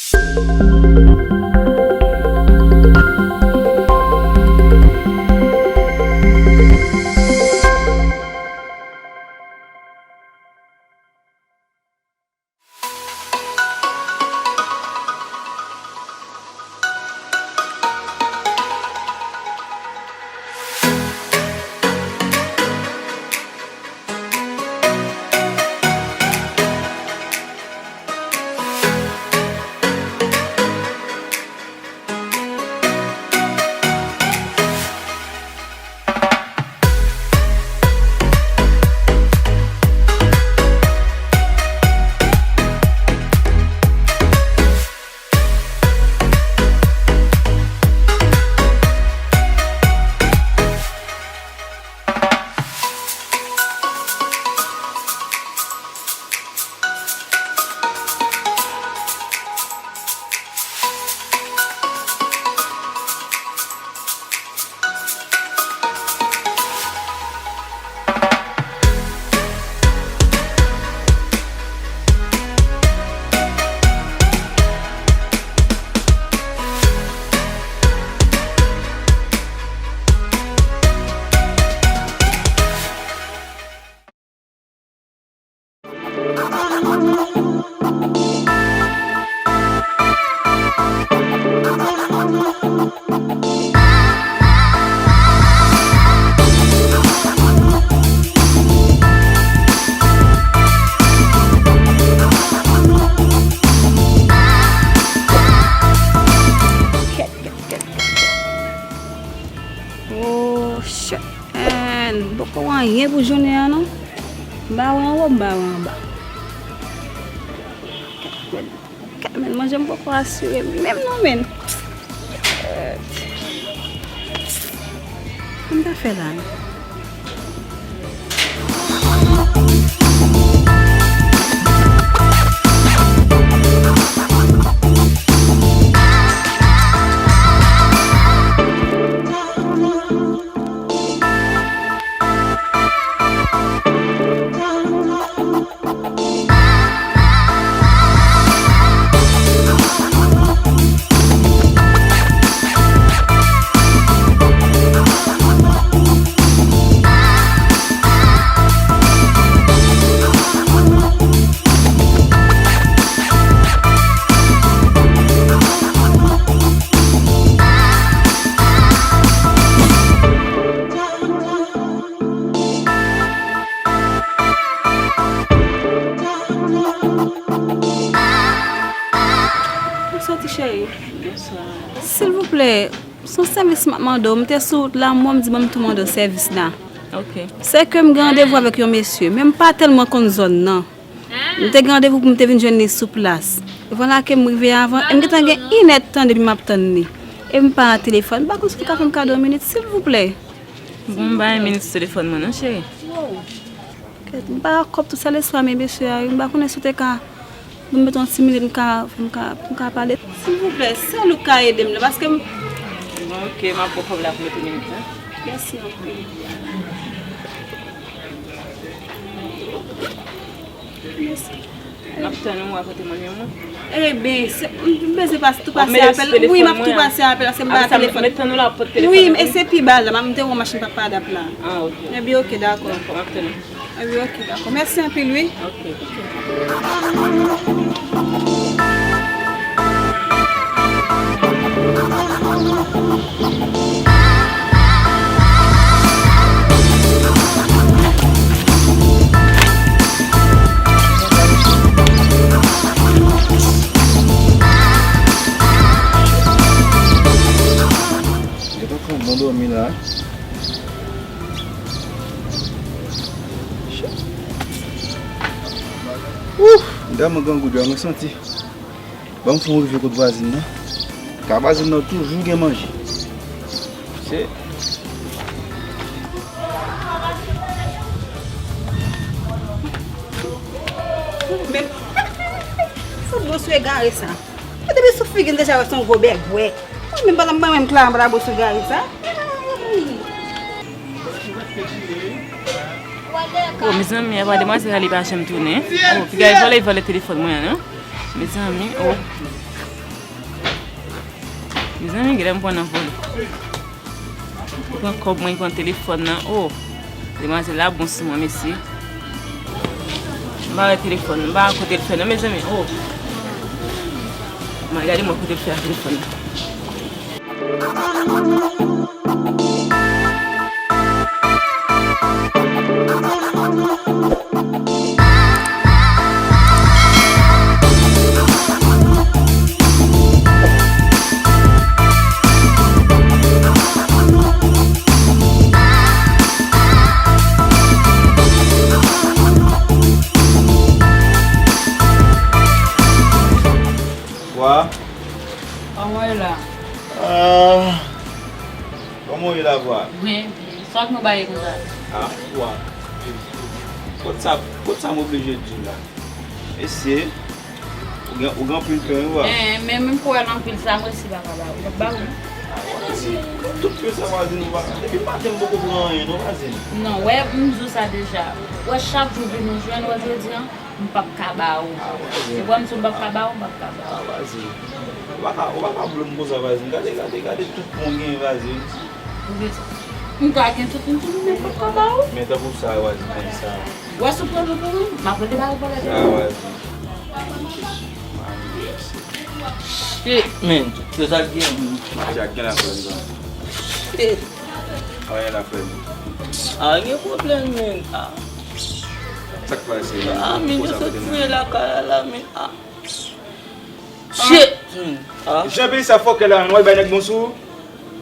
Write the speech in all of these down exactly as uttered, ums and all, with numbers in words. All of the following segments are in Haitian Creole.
Kèt, kèt, kèt, kèt, kèt. Oh, shit. Èn, m poko wè anyen pou jounen an, non. M pa wè anwo, m pa wè anba. Kèt, men, kèt, men, manje m poko asire m menm, non, men. Kèt. Sa m ta fè la, non? Bonswa, ti cheri. Bonswa. Silvouplè, se yon sèvis m ap mande w. M te sou wout la, m wè m di ban m tou mande w sèvis la. Ok. Se ke m gen randevou avèk yon mesye, men m pa tèlman konn zòn nan. M te gen randevou pou m te vin jwenn li sou plas. E vwala ke m rive avan, e m gentan gen inèdtan depi m ap tann li. E m pa nan telefòn, m pa konn si w ka fè m kado yon minit, silvouplè. Bon, m pa gen minit sou telefòn mwen non, cheri. Kèt, m pa gen kòb tou, sèl espwa m e mesye a, wi. M pa konnen si w te ka ban m mete yon ti minit, m ka, m ka, m ka pale. Silvouplè, sèl ou k ka ede m la, paske m... Bon, ok, m ap ba w kòb la pou mete minit la. Mèsi anpil. Mèsi. M ap tann ou, w a pote mwen menm, wi. Eben, se, m bezwen pase, tou pase apèl. Wi, m ap tou pase apèl la, se m pa telefòn. Wi, e se pi ba la, m te wè machin papa Adap la. Ah, ok. Eben, ok, dakò. Dakò, m ap tann ou. Eben, ok, dakò. Mèsi anpil, wi. Ok. Yo pa pran bon dòmi la. Ouh, m tèlman grangou djòl mwen santi. Ban m fè yon rive kot vwazin nan. Ka vwazin nan toujou gen manje. Se... Men, se gwo sou egare sa. Mwen depi sou figi m deja wè se yon gwo bègwè. Mwen menm pandan mwen menm Clara m pa ta bosou gari sa. Oh, mezanmi, apa demwazèl la li pa janm tounen. Oh, piga li vòlè, li vòlè telefòn mwen an, non? Mezanmi, oh. Mezanmi, genlè m pran nan vòlè. Li pran kòb mwen, li pran telefòn nan. Oh, demwazèl la bon sou mwen, mesye. M pa wè telefòn nan, m pa wè kote l fè nan, mezanmi. Oh. M al gade mwen kote l fè ak telefòn nan. Wa. Kòman w ye la? Ah, kòman w ye la, Wa? Byen, byen. Sa k nou ba ye konsa? Ah, Wa. Kot sa, kot sa m oblije di w la? Mesye, ou gen, ou gen anpil pen, wi, Wa. Eh, men menm pou wè l anpil sa, mwen si papa ba ou. Mwen ba ou. Ah, Wa, tout pen sa, Wa, di nou, Wa. Depi maten, m poko pran anyen, non, Wa, di. Non, wè, m di w sa deja. Wè, chak jou vin nou jwenn, wè, jodi a, m p ap ka ba ou. Se pou m di w m p ap ka ba ou, m p ap ka ba ou. Ah, Wa, di. Ou pa ka, ou pa ka boule m konsa, Wa, di. Gade, gade, gade tout pen w gen, Wa, di. Ou vle di, m ka gen tout, m tout, men m p ap ka ba ou. Men tankou sa, Wa, di, konsa. Wè, si w pran nou pou moun, m ap rete ba ou vòlè de. Ah, Wa, di. Shit, man. Se sa k gen. Sa k gen la, frè m, sa. Shit. Anyen la, frè m. Ah, gen pwoblèm, man. Ah. Sa k pase, man? Ah, men yo sot fouye lakay la, la, men, ah. Shit! Ah. Jan peyi sa fòkè la, nou al bay nèg bon sou ou?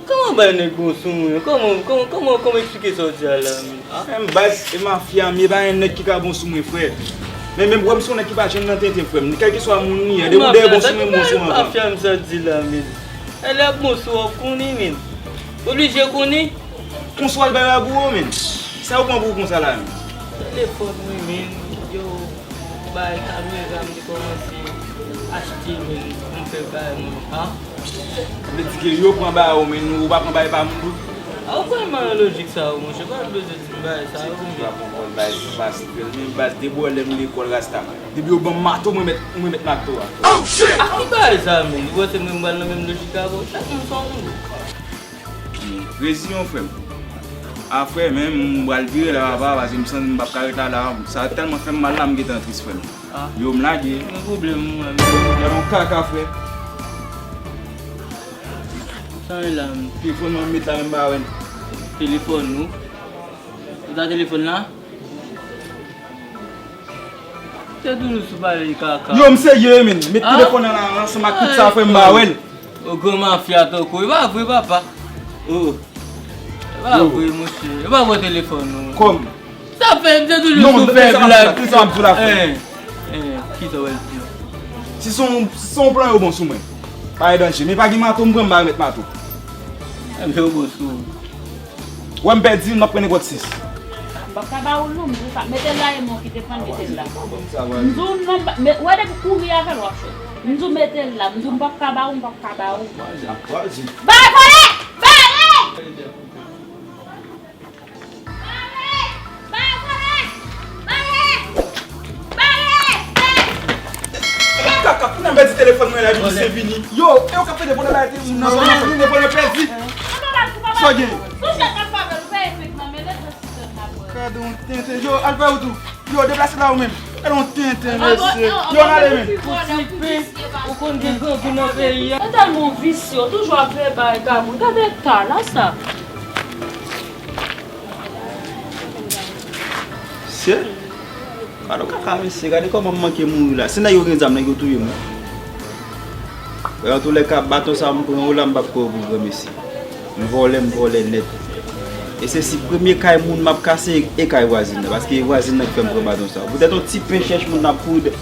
Kòman bay nèg bon sou mwen? Kòman, kòman, kòman, kòman eksplike sa w di a la, men? Ah. Frè m, baz, e mafya m ye, pa gen nèg ki ka bon sou mwen, frè. Men, men, wè m se yon nèg ki pa janm nan tenten, frè m. Kèlkeswa moun li ye, depi w dèyè bon sou mwen, m bon sou mwen, frè m. Mafya m sa di la, men. E lè ap bon sou w, w ap konnen, men. Oblije konnen. Konswa l bay la pou ou, men. Sa ou pran pou ou konsa la, men? Telefòn, wi, men. Yo, bay kamera, m te kòmanse achte, men, pou m fè bay mwen, an. Vle di ke yo pran bay ou, men ou pa pran bay pa moun tou? A, ou kwè m nan lojik sa yo, monchè, pa bezwen di m bay sa yo, men. Ou pa konprann bay sa, men baz de bò lè m lekòl rasta. Depi yo ban m mato, mwen met, mwen met mato a. A ki bagay sa, men? Ou panse mwen m pral nan menm lojik avè w? Chak moun sa w konn. Reziyen w, frè m. A, frè, men m pral vire la, papa, paske m santi m p ap ka ret la, la. Sa tèlman fè m mal la, m gentan tris, frè m. Ah. Yo, m lage. Gen pwoblèm, mwen. Lè yon kaka, frè. Sa e la, men. Telefòn mwen met la, men m pa wè l. Telefòn ou? Ou ta telefòn la? Se toujou sou pale kaka. Yo, m serye, men. Met telefòn nan la, ansanm ak tout sa, frè m, m pa wè l. O gran mafya tankou, e pa vre, papa. Oh. E pa vre, monchè. E pa vre telefòn, non. Kòm? Sa fè, m te toujou sou fè blag. Non, sa m di w la, frè. Eh, eh, kisa w wè l di? Si se yon, si se yon plan yo bon sou mwen, pa gen danje. Men pa gen mato, m pran, m pa remèt mato. Enben, yo bon sou ou. Wè m pèdi, m ap pran nenpòt sis. M p ap ka ba ou l non, m di w sa. Mete l la, e mwen ki te pran l, mete l la. M di w non, m pa, me, wè depi kouri avè l w ap fè. M di w mete l la, m di w m p ap ka ba ou, m p ap ka ba ou. Bay vòlè! Bay! Bay vòlè! Bay vòlè! Bay! Kaka, pou nan pèdi telefòn mwen la, vini, se vini. Yo, e yo k ap pede vòlè la, te moun nan vòlè, vini, vòlè pèdi. Sa gen? Gade yon tenten. Yo, al fè wout ou. Yo, deplase la ou menm. Gade yon tenten, mesye. Yo, n ale, men. Pou ti pen, ou konn gen grangou nan peyi a. Ou tèlman visye, ou toujou ap veye bay kabrit. Gade eta la sa. Mesye, gade yon kaka, mesye, gade kòman m manke mouri la. Si nèg yo gen zam, nèg yo touye m wi. Antoulèka, baton sa m pran yo la, m p ap kwè yo pou granmesi. M vòlè, m vòlè nèt. E se si premye kay moun m ap kase e kay vwazin nan, paske e vwazin nan ki fè m pran baton sa. Poutèt yon ti pen chèch moun ap kouri dè-,